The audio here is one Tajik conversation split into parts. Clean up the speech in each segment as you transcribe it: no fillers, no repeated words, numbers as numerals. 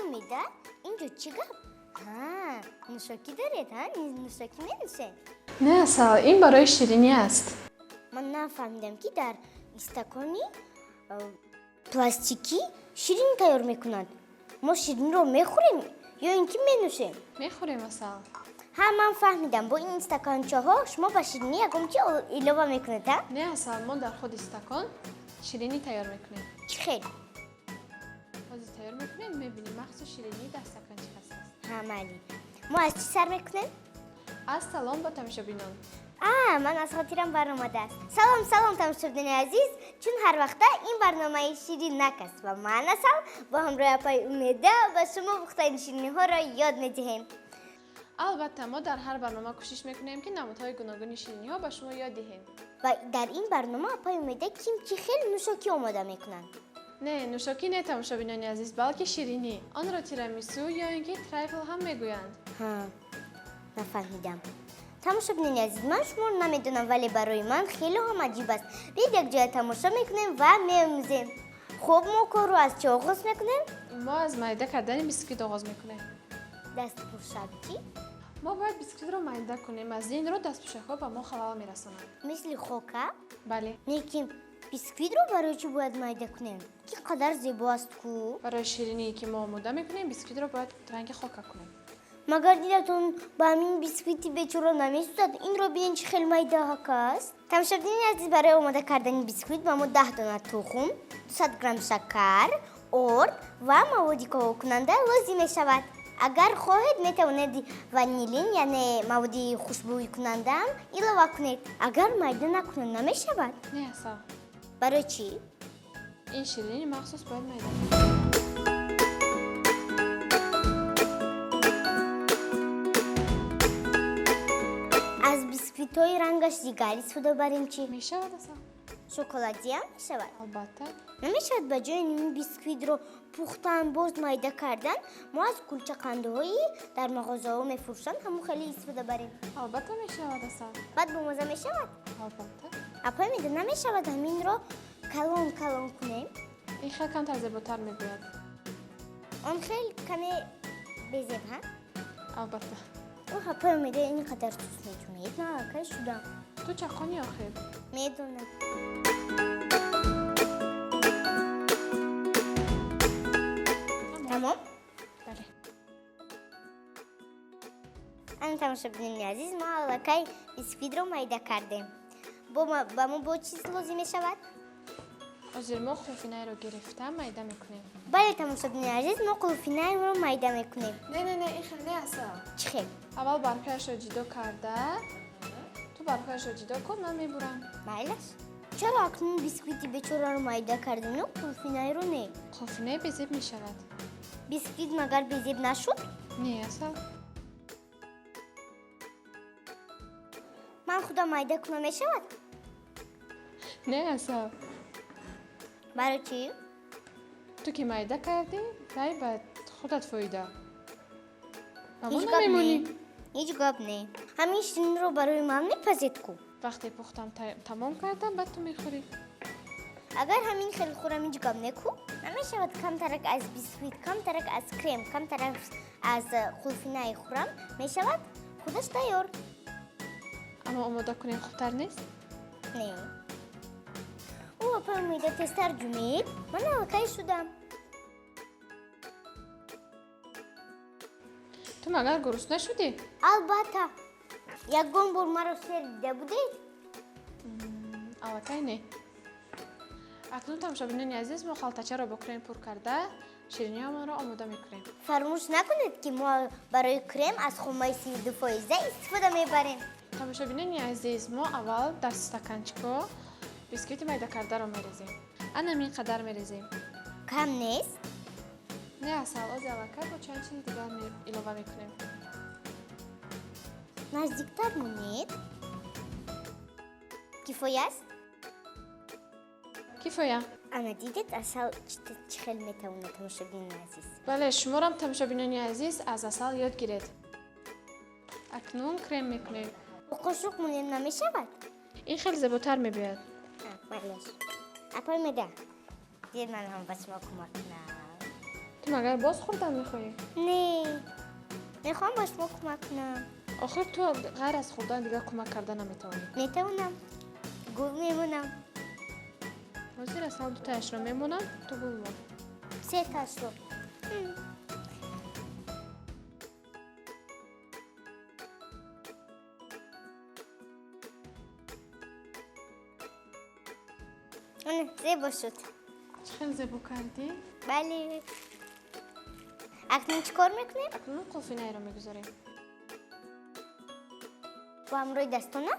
Умеда, инҷо чӣ гап? Ҳа, нӯшокӣ доред, ҳа? Нӯшокӣ менӯшед? Не, Асал, ин барои ширинӣ аст. Ман нафаҳмидам, ки дар истакони пластикӣ ширинӣ тайёр мекунанд. Мо шириниро мехӯрем ё ин ки менӯшем? Мехӯрем, Асал. Ҳа, ман фаҳмидам, бо ин истакончаҳо шумо ба ширинӣ ягон чи илова мекунед, ҳа? Не, Асал, мо дар худи стакон ширинӣ тайёр мекунем. Чӣ хел? Ҳозир тайёр мекунем, мебинем, махсус ширинӣ дар стаканчик аст. Ҳа, майли. Мо аз чӣ сар мекунем? Аз салом ба тамошобинон. А, ман аз хотирам баромадааст. Салом, салом, тамошобинони азиз! Чун ҳар вақта, ин барномаи Ширинак аст ва ман, Асал, бо ҳамроҳи апаи Умеда ба шумо пухтани шириниҳоро ёд медиҳем. Албатта, мо дар ҳар барнома кӯшиш мекунем, ки намудҳои гуногуни шириниҳо ба шумо ёд диҳем. Ва дар ин барнома апаи Умеда ким чӣ хел нӯшокӣ омода мекунанд. Не, нӯшокӣ не, тамошобинони азиз, балки ширинӣ. Онро тирамису ё ин ки трайфл ҳам мегӯянд. Ҳа, нафаҳмидам. Тамошобинони азиз, ман шуморо намедонам, вале барои ман хеле ҳам аҷиб аст. Биёед, якҷоя тамошо мекунем ва меомӯзем. Хуб, мо корро аз чӣ оғоз мекунем? Мо аз майда кардани бисквит оғоз мекунем. Дастпӯшак чӣ? Мо бояд бисквитро майда кунем, аз ин рӯ дастпӯшакҳо ба мо халал мерасонанд. Мисли хока? Бале. Лекин бисквитро барои чӣ бояд майда кунем? Ки қадар зебо аст ку. Барои шириние, ки мо омода мекунем, бисквитро бояд ранги хока кунем. Магар дилатон ба ҳамин бисквити бечора намесӯзад? Инро бинед, чӣ хел майдаак аст. Тамошобинони азиз, барои омода кардани бисквит ба мо 10 дона тухм, 200 грамм шакар, орд ва маводи ковокунанда лозим мешавад. Агар хоҳед, метавонед ванилин, яъне маводи хушбӯйкунандаам илова кунед. Агар майда накунад, намешавад? Не, Асал. Барои чӣ? Ин ширинӣ махсус бояд майда кунем. Аз бисквитҳои рангаш дигар истифода барем чӣ? Мешавад, Асал. Шоколадиам мешавад? Албатта. Намешавад ба ҷои ин бисквитро пухтан, боз майда кардан, мо аз кулчақандҳои дар мағозаҳо мефурӯшанд ҳамон хеле истифода барем? Албатта мешавад, Асал. Баъд бомаза мешавад? Албатта. Апай Умеда, намешавад ҳаминро калон калон кунем? Ин хел камтар зеботар мебояд. Он хел каме безеб, ҳа? Албатта. О, апай Умеда, ин қадар сус мечунед, ман аллакай шудам. Ту чаққони охир. Медонам. Тамом? Бале. Ана, тамошобинони азиз, мо аллакай бисквитро майда кардем. Ба мо бо чиз лозим мешавад? Ҳозир мо қулфинайро гирифта майда мекунем. Бале, тамошобинони азиз, мо қулфинайро майда мекунем. Не, не, не, ин хел не, Асал. Чӣ хел? Аввал баргҳояшро ҷудо карда, ту баргҳояшро ҷудо кун, ман мебурам. Майлаш. Чаро акнун бисквити бечораро майда кардем, ё қулфинайро не? Қулфинай безеб мешавад. Бисквит магар безеб нашуд? Не, Асал. Ман худам майда кунам, мешавад? Не, Асал. Барои чӣ? Ту ки майда кардӣ, вай ба худат фоида, ба мо Ҳеҷ гап не. намемонӣ. Ҳеҷ гап не, ҳамин ширинро барои ман мепазед ку. Вақте пухтам, тамом кардам, баъд ту мехӯрӣ. Агар ҳамин хел хӯрам, ҳеҷ гап не ку? Намешавад камтарак аз бисквит, камтарак аз крем, камтарак аз қулфинай хӯрам, мешавад, худаш тайёр. Аммо омода кунем хубтар нест? Не, ӯ, апай Умеда, тезтар ҷумед, ман аллакай шудам. Ту магар гурусна шудӣ? Албатта. Ягон бор маро сер дида будед? Аллакай не. Акнун, тамошобинони азиз, мо халтачаро бо крем пур карда, шириниҳамонро омода мекунем. Фаромӯш накунед, ки мо барои крем аз хумаи 32-фоиза истифода мебарем. Тамошобинони азиз, мо аввал дар стаканчико бисквити майдакардаро мерезем, ана ин қадар мерезем. Кам нест? Не, Асал, ози аллакай бо чанд чизи дигар илова мекунем. Наздиктар монед. Кифоя аст? Кифоя. Ана, дидед, Асал чӣ хел метавонад, тамошобинони азиз. Бале, шуморам, тамошобинони азиз, аз Асал ёд гиред. Акнун крем мекунем. Бо қошуқ монем, намешавад? Ин хеле зеботар мебояд. Майлаш. Апай Умеда, дид, ман ҳам ба шумо кӯмак кунам. Ту магар боз хӯрдан мехоҳӣ? Не, мехоҳам ба шумо кӯмак кунам. Охир ту ғайр аз хӯрдан дигар кӯмак карда наметавонӣ. Метавонам, гул мемонам. Ҳозир Асал дутаашро мемонам, ту гул мон. Сетаашро. Зебо шуд. Чӣ хел зебо кардӣ? Бале. Акнун чӣ кор мекунем? Акнун қулфинайро мегузорем. Бо ҳамроҳи дастона?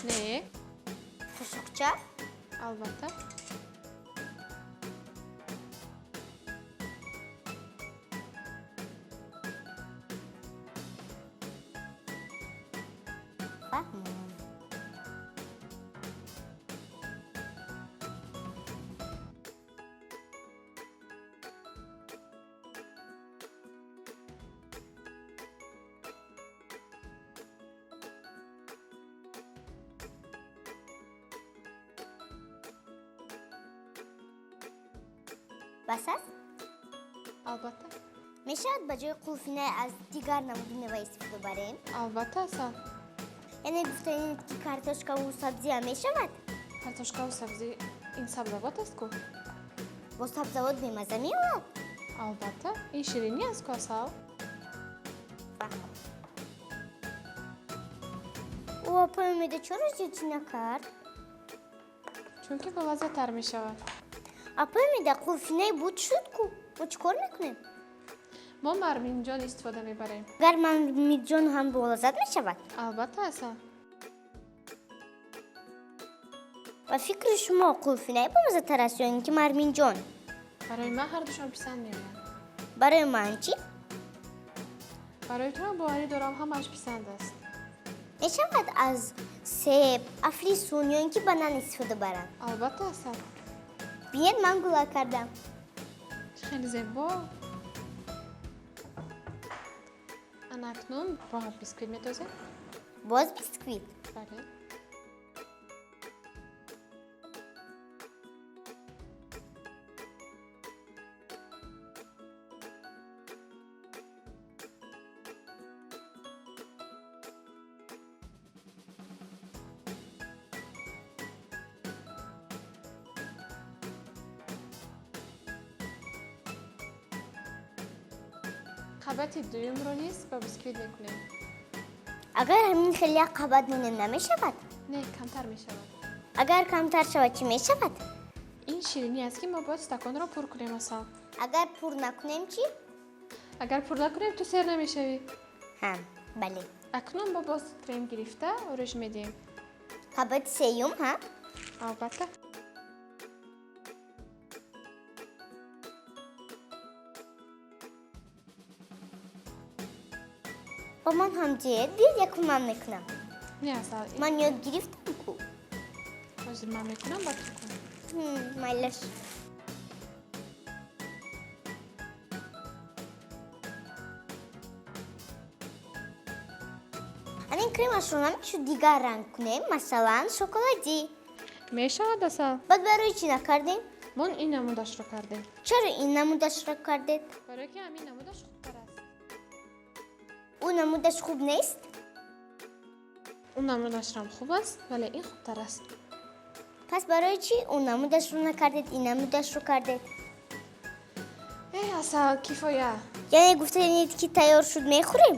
Не. Қошуқча? Албатта. Фаҳмом. Бас аст? Албатта. Мешавад ба ҷои қулфинай аз дигар намуди мева истифода барем? Албатта, Асал. Яъне гуфтанед, ки картошкаву сабзиам мешавад? Картошкаву сабзӣ ин сабзавот аст ку? Бо сабзавот бемазза меояд? Албатта, ин ширинӣ аст ку, Асал. Ӯ апаи Умеда чаро зиёдчӣ накард? Чунки болаззаттар мешавад. Апаи Умеда, қулфинай буд шуд ку? Мо чӣ кор мекунем? Мо марминҷон истифода мебарем. Агар марминҷон ҳам болаззат мешавад? Албатта, Асал. Ба фикри шумо қулфинай бомаззатар аст ё ин ки марминҷон? Барои ман ҳардушон писанд меоянд. Барои ман чӣ? Барои туам боварӣ дорам, ҳамааш писанд аст. Мешавад аз себ, афлисун ё ин ки банан истифода барам? Албатта, Асал. Бинед, ман гула кардам. Хеле зебо. Ана акнун бо бисквит метозем. Боз бисквит? Бале. Қабати дуюмро низ ба бисквит мекунем. Агар ҳамин хел як қабат монем намешавад? Не, камтар мешавад. Агар камтар шавад, чӣ мешавад? Ин ширинӣ аст, ки мо бояд стаконро пур кунем, Асал. Агар пур накунем чӣ? Агар пур накунем, ту сер намешавӣ. Ҳа, бале. Акнун мо боз крем гирифта ороиш медиҳем. Қабати сеюм, ҳа? Албатта. Ба ман ҳам диҳед, биёд якум ман мекунам. Не, Асал, Ман ёд гирифтам ку. Ҳозир ман мекунам, баъд ту кун. Майлаш. Ҳамин кремашро намешуд дигар ранг кунем, масалан, шоколадӣ. Мешавад, Асал. Баъд барои чӣ накардем? Мо ин намудашро кардем. Чаро ин намудашро кардед? Барое ки ҳамин намудаш хубтар аст. Ӯ намудаш хуб нест? Ӯ намудашам хуб аст, вале ин хубтар аст. Пас барои чӣ ӯ намудашро накардед, ин намудашро кардед? Э, Асал, кифоя. Яъне гуфтанед, ки тайёр шуд, мехӯрем?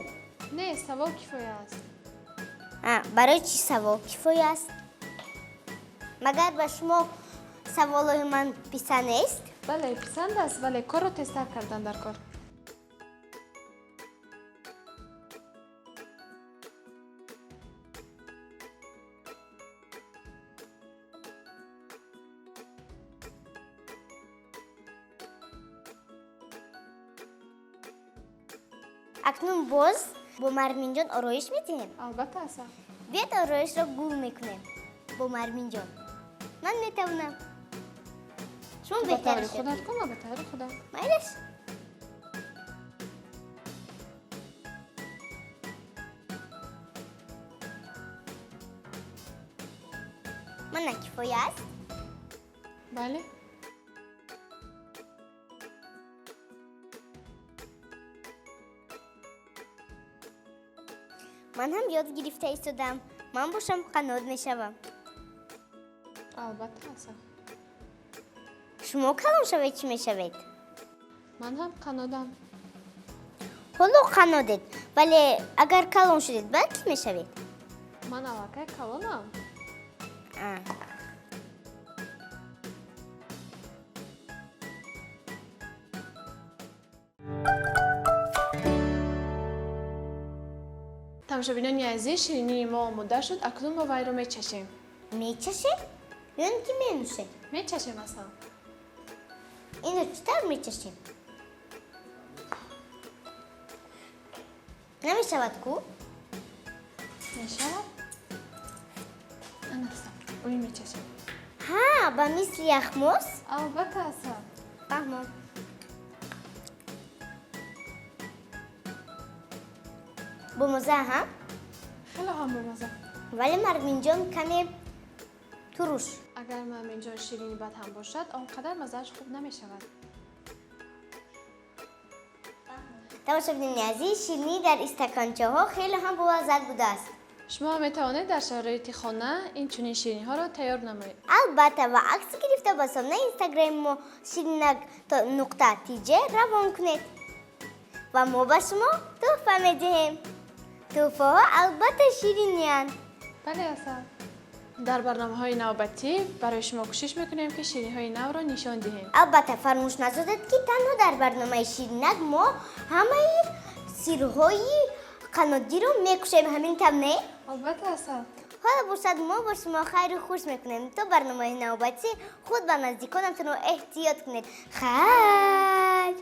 Не, савол кифоя аст. Барои чӣ савол кифоя аст? Магар ба шумо саволҳои ман писанд нест? Бале, писанд аст, вале корро тезтар кардан дар кор. Акнун боз бо марминҷон ороиш медиҳем? Албатта, Асал. Биёд ороишро гул мекунем бо марминҷон. Ман метавонам. Шумо Ба беҳтар таври ёд худат гиред. кун, ва ба таври худам. Майлаш. Мана кифоя аст? Бале. Ман ҳам ёд гирифта истодам. Ман бошам, қаннод мешавам. Албатта, Асал. Шумо калон шавед, чӣ мешавед? Ман ҳам қаннодам. Ҳоло қаннодед, вале агар калон шудед, баъд кӣ мешавед? Ман аллакай калонам. А. Тамошобинони азиз, ширинии мо омода шуд. Акнун мо вайро мечашем. Мечашем ё ин ки менӯшем? Мечашем, Асал. Инро чӣ тавр мечашем? Намешавад ку? Мешавад. Ана, Асал, уи мечашем. Ҳа, ба мисли яхмоз. Албатта, Асал. Фаҳмом. Бомаза ҳам. Хеле ҳам бомаза. Вале марминҷон каме туруш. Агар марминҷон ширини бад ҳам бошад, он қадар маззааш хуб намешавад. Тамошобинони азиз, ширинӣ дар истакончаҳо хеле ҳам болаззат будааст. Шумо метавонед дар шароити хона ин чунин шириниҳоро тайёр намоед. Албатта, ва акс гирифта ба сомонаи Инстаграми мо ширинак.тж равон кунед ва мо ба шумо тӯҳфа медиҳем. Тӯҳфаҳо албатта шириниянд. Бале, Асал, дар барномаҳои навбатӣ барои шумо кӯшиш мекунем, ки шириниҳои навро нишон диҳем. Албатта, фаромӯш насозед, ки танҳо дар барномаи Ширинак мо ҳамаи сирҳои қаннодиро мекушоем. Ҳамин тавр, не? Албатта, Асал. Ҳоло бошад, мо бо шумо хайру хуш мекунем то барномаи навбатӣ. Худ ва наздиконатонро эҳтиёт кунед. Хайр.